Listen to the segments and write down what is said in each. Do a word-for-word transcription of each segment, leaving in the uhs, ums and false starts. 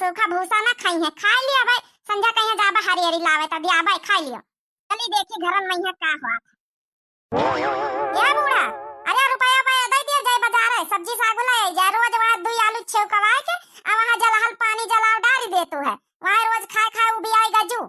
सूखा भूसा ना खाई है, खाई लिया भाई, संझा कहीं जाबा हरी हरी लावे त दिया भाई, खाई लियो। चली देखी घरन में यहाँ का हुआ। ए बूढ़ा, अरे रुपया पाया दे दिया जाए बाजार है, सब्जी साग ले आई जाए, रोज वहाँ दुई आलू छेवकवाए के, आ वहाँ जलहल पानी जलाव डारी देतू है, वहाँ रोज खाए खाए उबियाई गजू।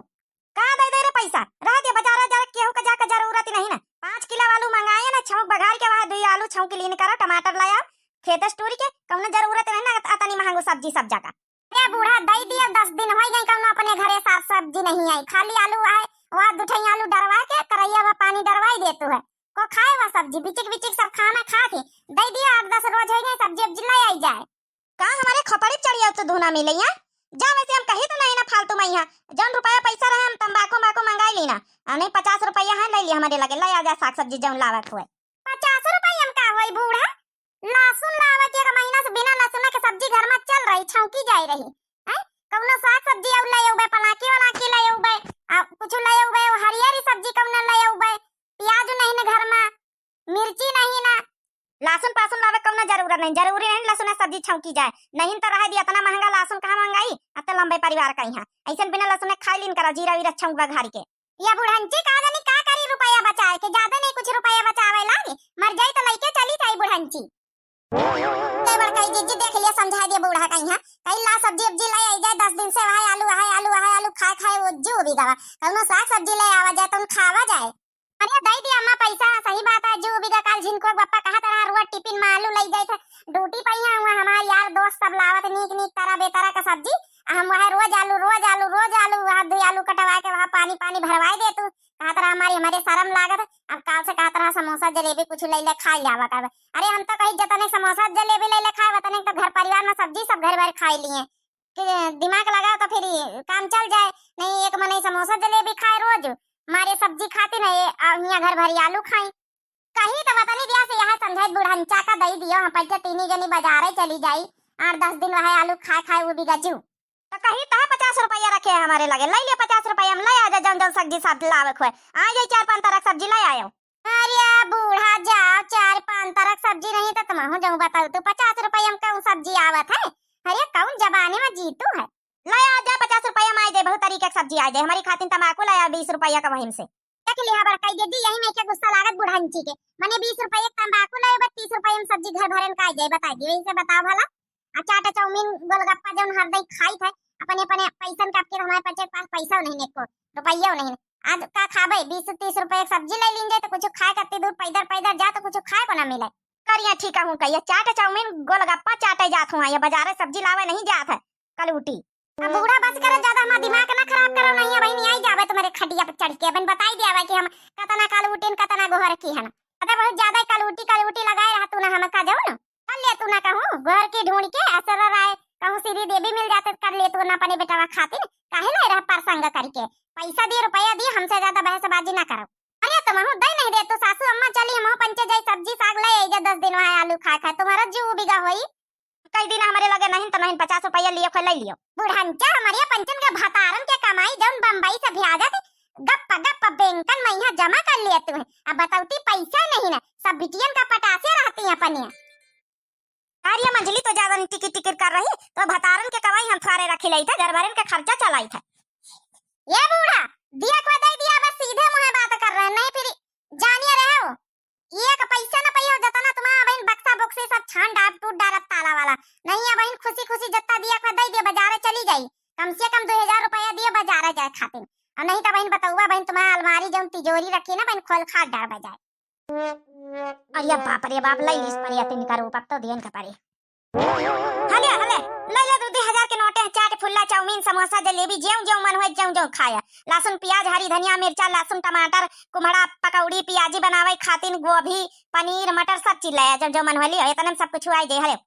कहाँ दे दे रे पैसा? रह दे, बाजार जा, केहू का जाके जरूरत नहीं ना। पाँच किलो आलू मंगाए ना, छौंक बघार के वहाँ दुई आलू छौंक लीन करो, टमाटर लाया, खेत से टूरी के, कौनो जरूरत नहीं ना अतनी महंगो सब्जी सब जगह। अरे बूढ़ा, दई दिया, दस दिन होई गई, कौनो अपने घरे साग सब्जी नहीं आई, खाली आलू आए, वह दुठई आलू डरवा के करैया में पानी डरवाई देतू है, को खाए वह सब्जी, बिचिक बिचिक सब खाना खा के दई दिया, आठ दस रोज होई गई, सब्जी उब्जी ले आई जाए। का हमारे खोपड़ी चढ़िया तो धुना मिले यहाँ? जा, वैसे हम कही तो नहीं ना फालतू में यहाँ, जौन रुपया पैसा रहे हम तंबाकू माकू मंगाई ली ना, आ नहीं पचास रुपया है ले ली हमारे लगे, ले आ जा साग सब्जी जौन लावत हुए। पचास रुपया में का होई बूढ़ा? लहसुन लावे के एक महीना से बिना लहसुन के सब्जी घर में चल रही, छौंकी जाए रही। हैं? कौनो साग सब्जी अउर ले अउबे, पलाकी वलाकी ले अउबे, आ कुछ ले अउबे, वो हरियरी सब्जी कौनो ले अउबे, प्याज नहीं न घर में, मिर्ची नहीं ना। लहसुन पासुन लावे कौनो जरूरत नहीं, जरूरी नहीं लहसुन सब्जी छौंकी जाए, नहीं तो रह दी इतना महंगा लहसुन कहाँ मंगाई, अते लंबे परिवार का यहाँ। ऐसन बिना लहसुन खाई लीन करा, जीरा वीरा छौंक बघारी के। या बुढ़ंची का जानी का करी रुपया बचाए के, ज्यादा नहीं कुछ रुपया बचावे लागी, मर जाई तो लइके चली जाई बुढ़ंची। ते बड़काई जीजी देख लिया, समझा दिया बूढ़ा का यहाँ, कहीं ला सब्जी उब्जी ले आई जाए, दस दिन से वह आलू, वह आलू, वह आलू खाए खाए वो जीव भी गवा, कौनो साग सब्जी ले आवा जाए तो खावा जाए। अरे दई दिया अम्मा पैसा, सही बात है, जीव भी गा, काल झिनको बप्पा कहा तरह रोज टिफिन में आलू ले जाए थे, ड्यूटी पे यहाँ हुआ हमारे यार दोस्त सब लावत नीक नीक तरह बेतरह का सब्जी, आ हम वह रोज आलू, रोज आलू, रोज आलू, वह दो आलू कटवा के वह पानी पानी भरवाई दे तू। कहत रहा हमारी, हमारे शर्म लागत है। अब काल से कहत रहा समोसा जलेबी कुछ ले ले खाई जावा करबे। अरे हम तो कही जतने समोसा जलेबी ले ले खाए, वतने तो घर परिवार में सब्जी सब घर भर खाई लिए। कि दिमाग लगाओ तो फिर काम चल जाए। नहीं एक मने समोसा जलेबी खाए रोज, मारे सब्जी खाती नहीं, आ हियां घर भरी आलू खाई। कही तो वतनी दिया से यहाँ समझाई बुढ़ंचा का दई दियो, हम पैसे तीनी जनी बाजारे चली जाई, आठ दस दिन वह आलू खाए खाए वो भी गजू। तो कही तह पचास रुपया रखे है हमारे लगे, ले लिया पचास रुपया में, ले आ जा जौन जौन सब्जी साथ लावे खोए, आ जाई चार पांच तरह के सब्जी ले आयो। अरे बूढ़ा जाओ, चार पांच तरह के सब्जी नहीं तो तुम हो जाऊं बताओ तू, पचास रुपया में कौन सब्जी आवत है? अरे कौन जमाने में जीतू है? ले आ जा पचास रुपया में आ जाए, बहुत तरीके के सब्जी आ जाए, हमारी खातिर तम्बाकू ले आ बीस रुपया का वहीं से। देख लिहा बड़काई दीदी, यही में के गुस्सा लागत बुढ़ंची के। मने बीस रुपये के तंबाकू ले बा, तीस रुपये में सब्जी घर भरन का आ जाए, बताई दियो, इसे बताओ भला। आ चाट चाउमीन गोलगप्पा जौन हरदई खाई थे, अपने अपने पैसन के, आपके हमारे पास, पास पैसा नहीं, एको रुपया नहीं। आज का खाबे, बीस तीस रुपये के सब्जी ले लीन जाए तो कुछ खाए, कत्ती दूर पैदर पैदर जा तो कुछ खाए को ना मिले। करिया ठीक हूँ कहिया, चाट चाउमीन गोलगप्पा चाटे जात हूँ, ये बाजारे सब्जी लावे नहीं जात है। कलूटी। अब बूढ़ा बस करो, ज्यादा हमारा दिमाग ना खराब करो, नहीं अब आई जावे तुम्हारे खटिया पे चढ़ के, अब बताई दिया कि हम कतना कलूटी न कतना गोहर की हन। अरे बहुत ज्यादा कलूटी कलूटी लगाए रहा तू ना, हम का जाऊ ना कर ले तू ना कहूँ गोहर की ढूंढ के असर राय कहूँ श्री देवी मिल जाते कर ले तू ना अपने बेटवा खातिर, काहे ले रहा प्रसंग करके, पैसा दिए रुपया दिए, हमसे ज्यादा बहसबाजी ना करो। अरे तुम हूँ दे नहीं दे तू सासू अम्मा, चली हम पंचे जाई सब्जी साग ले आई जा, दस दिन वहाँ आलू खा खा तुम्हारा जीव बिगा होई। कई दिन हमारे लगे नहीं तो नहीं, पचास रुपया लियो, खोल ले लियो। बुढ़ंचा हमारे पंचन के भतारन के कमाई जौन बम्बई से भेजत, गप गप बैंकन में यहाँ जमा कर लिए तू है। अब बतौती पैसा नहीं ना, सब बिटियन का पटासे रहती हैं अपने। अरे मंझली तो ज्यादा नहीं टिकिर टिकिर कर रही, तो भतारन के कमाई हम थोड़े रखी लई थे, घर भरन के खर्चा चलाई थे। ये बूढ़ा, दिया को दे दिया, बस सीधे मुँह बात कर रहे, नहीं फिर जानिए रहे हो, एक पैसा न पइहो, जतना तुम्हारा बहिन बक्सा बोक्सी सब छान डाब टूट डारत ताला वाला। नहीं है बहिन, खुशी खुशी जत्ता दिया का दे दिया, बाजारे चली जाई, कम से कम दो हजार रुपया दिया बाजारे जाए खातिर। और नहीं तो बहिन बतौबा बहिन, तुम्हारा अलमारी जौन तिजोरी रखी ना बहिन, खोल खाट डारबा जाए। अरे बाप रे बाप, लई लीस पड़िया तिनका रूप, अब तो दियन का पड़े। हले, हले, ले ले दू, दू हजार के नोटे, चाट, फुल्ला, चाउमीन, समोसा, जलेबी, जेऊ, जेऊ मन होए, जेऊ, जेऊ खाया। लहसुन, प्याज, हरी धनिया, मिर्चा, लहसुन, टमाटर, कुम्हड़ा, पकौड़ी, प्याजी बनावे खातिन, गोभी, पनीर, मटर, सब चीज लाया, जब जो मन होए लियो, इतने में सब कुछ हुआ जे, हले।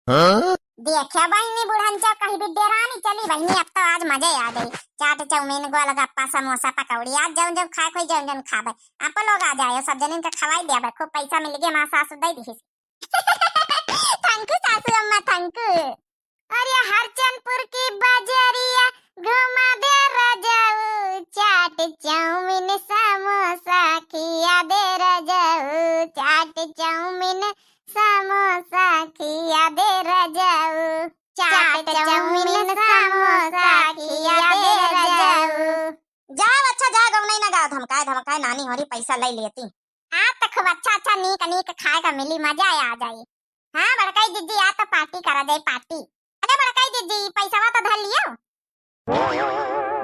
हाँ? देखा बहिनी, बुढ़ंचा कहीं भी डेरानी चली बहिनी, अब तो आज मजे आ गई। चाट, चाउमीन, गोलगप्पा, समोसा, पकौड़ी, आज जौन जौन खाए कोई जौन जौन खाबे, आप लोग आ जाए, सब जनिन के खवाई देबे, खूब पैसा मिल गए, माँ सासु दे दी। Thank you सासू अम्मा, thank you। अरे हरचंदपुर की बजरिया घुमा दे रजाऊ, चाट चाउमीन समोसा खिया दे रजाऊ, चाट चाउमीन समोसा खिया दे रजाऊ, चाट चाउमीन समोसा। नहीं ना गाँव धमकाए धमकाए नानी होरी पैसा ले लेती। आज तो खूब अच्छा अच्छा नीक नीक खाए का मिली, मजा आ जाई। हाँ बड़काई दीदी, आज तो पार्टी करा जाई, पार्टी। अरे बड़काई दीदी, पैसवा तो धर लियो।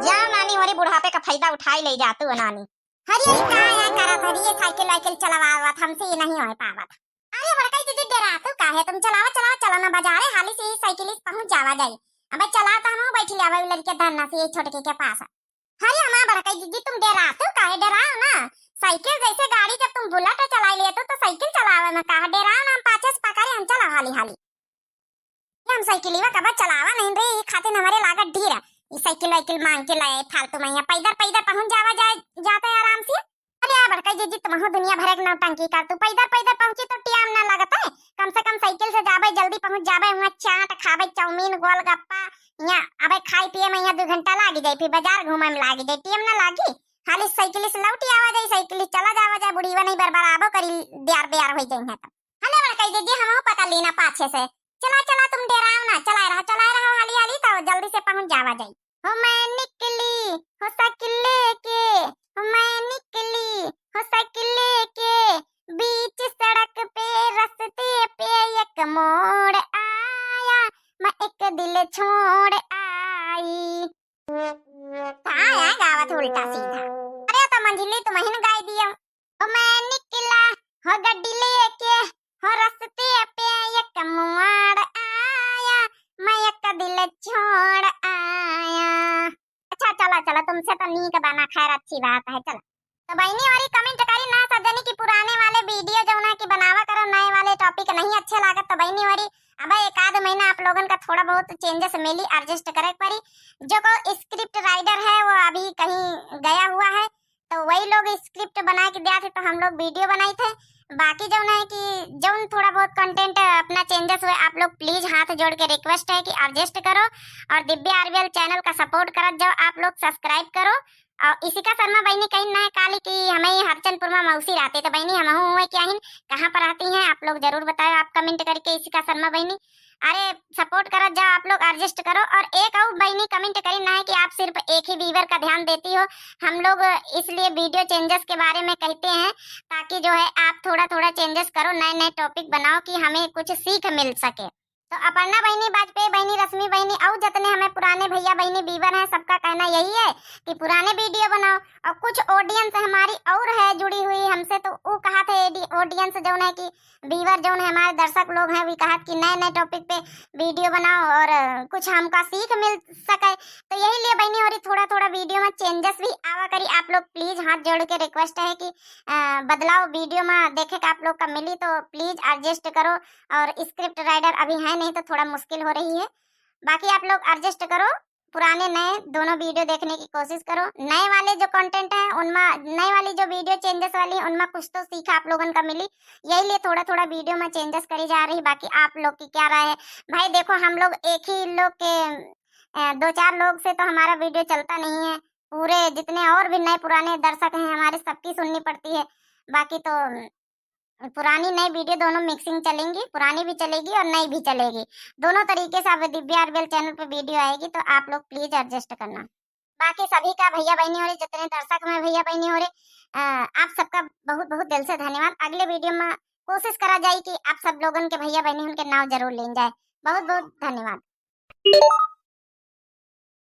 जा नानी होरी, बुढ़ापे का फायदा उठाई ले जा तू नानी। हरी हरी का यहाँ करत हरी, ये साइकिल वाइकिल चलावत हमसे ये नहीं हो पावत। अरे बड़काई दीदी, डेरातू काहे तुम? चलावा चलावा, चला ना बाजारे, हाली से ही साइकिल से पहुँच जावा जाई। अबे चला तो हम बैठ ले, अबे लड़के धरना से ये छोटके के पास। अरे हमार बड़काई दीदी, तुम डेरातू काहे? डेराओ ना, साइकिल जैसे गाड़ी, जब तुम बुलेट चलाई लेतू तो साइकिल चलावे में का डेराओ ना, हम पाछे से पकड़े, हम चला हाली हाली। ये हम साइकिलिवा कबा चलावा नहीं रे, ये खातिर हमारे लागत ढीर है। ये साइकिल वाइकिल मांग के लाए फालतू में, यहाँ पैदल पैदल पहुँच जावा जाए, जाते आराम से। अरे यार बड़काई जीजी, तुमहू दुनिया भर एक नौटंकी कर, तू पैदल पैदल पहुँची तो टियाम ना लगत है, कम से कम साइकिल से जाबे, जल्दी पहुँच जाबे, वहाँ चाट खाबे, चाउमीन, गोलगप्पा, यहाँ अबे खाए पिए में यहाँ दो घंटा लागी जाए, फिर बाजार घूमे में लागी जाए, टियाम ना लागी। हाली साइकिल से लौटी आवा जाए, साइकिल से चला जावा जाए, बुढ़ीवा नहीं बरबराबो करी, दियार बियार हो जाए है तो। हले बड़काई दीदी, हमहू पकड़ ली ना पाछे से। चला चला, तुम डेराओ ना, चलाए रहा, चलाए रहा हाली हाली, तो जल्दी से पहुँच जावा जाई। हो मैं निकली हो साइकिल लेके, हो मैं निकली हो साइकिल लेके, बीच सड़क पे रस्ते पे एक मोड़ आया, मैं एक दिल छोड़ आई। का है गावत उल्टा सीधा? अरे तो मंझली तुम ही न गाय दियो। ओ मैं निकला हो गड्डी लेके, हो रस्ते पे एक मोड़ आया, मैं एक दिल छोड़ आया। अच्छा चला चला, तुमसे तो नीक बना, खैर अच्छी बात है। चला तो बहनी होरी comment करी ना सब जनी कि पुराने वाले video जौन है कि बनावा करो, नए वाले topic नहीं अच्छे लागत। तो बहनी होरी अब एक आध महीना आप लोगन का थोड़ा बहुत changes मिली, adjust करे के पड़ी। जो को script writer है वो अभी कहीं गया हुआ है, तो वही लोग script बना के दिया थे तो हम लोग video बनाई थे। बाकी जौन है कि जौन थोड़ा बहुत content अपना changes हुए, आप लोग please हाथ जोड़ के request है कि adjust करो और दिव्या आरबीएल channel का support करत जाओ, आप लोग subscribe करो। और इशिका शर्मा बहनी कहीं ना है काली कि हमें ही हरचंदपुर में मौसी रहती, तो बहनी हमहू हुए क्या हिन, कहाँ पर रहती हैं आप लोग जरूर बताओ आप comment करके इशिका शर्मा बहनी। अरे support करत जाओ आप लोग, adjust करो। और एक और बहनी comment करी ना है कि आप सिर्फ एक ही viewer का ध्यान देती हो, हम लोग इसलिए video changes के बारे में कहते हैं ताकि जो है आप थोड़ा थोड़ा changes करो, नए नए topic बनाओ कि हमें कुछ सीख मिल सके। तो अपर्णा बहनी, वाजपेयी बहनी, रश्मि बहनी और जितने हमें पुराने भैया बहनी viewer हैं, सबका कहना यही है कि पुराने video बनाओ। और कुछ audience हमारी और है जुड़ी हुई हमसे, तो वो कहा थे एडी-, audience जौन है कि viewer जौन है हमारे दर्शक लोग हैं, वी कहत कि नए नए topic पे video बनाओ और, अ, कुछ हमका सीख मिल सके। तो यही लिए बहनी होरी थोड़ा थोड़ा video में changes भी आवा करी। आप लोग please हाथ जोड़ के request है कि, अ, बदलाव video में देखे का आप लोग का मिली तो please adjust करो। और script writer अभी है नहीं तो थोड़ा मुश्किल हो रही है। बाकी आप लोग adjust करो, पुराने नए दोनों video देखने की कोशिश करो। नए वाले जो content है उनमें, नए वाली जो video changes वाली है उनमें कुछ तो सीख आप लोगन का मिली, यही लिए थोड़ा थोड़ा video में changes करी जा रही। बाकी आप लोग की क्या राय है भाई? देखो हम लोग एक ही लोग के, अ, दो चार लोग से तो हमारा video चलता नहीं है, पूरे जितने और भी नए पुराने दर्शक हैं हमारे, सबकी सुननी पड़ती है। बाकी तो पुरानी नई video दोनों mixing चलेंगी, पुरानी भी चलेगी और नई भी चलेगी, दोनों तरीके से अब दिव्या आरबीएल channel पे video आएगी, तो आप लोग please adjust करना। बाकी सभी का भैया बहनी होरी, जितने दर्शक में भैया बहनी होरी, अ, आप सबका बहुत बहुत दिल से धन्यवाद। अगले video में कोशिश करा जाए कि आप सब लोगन के भैया बहनी उनके नाव जरूर लेन जाए। बहुत बहुत धन्यवाद।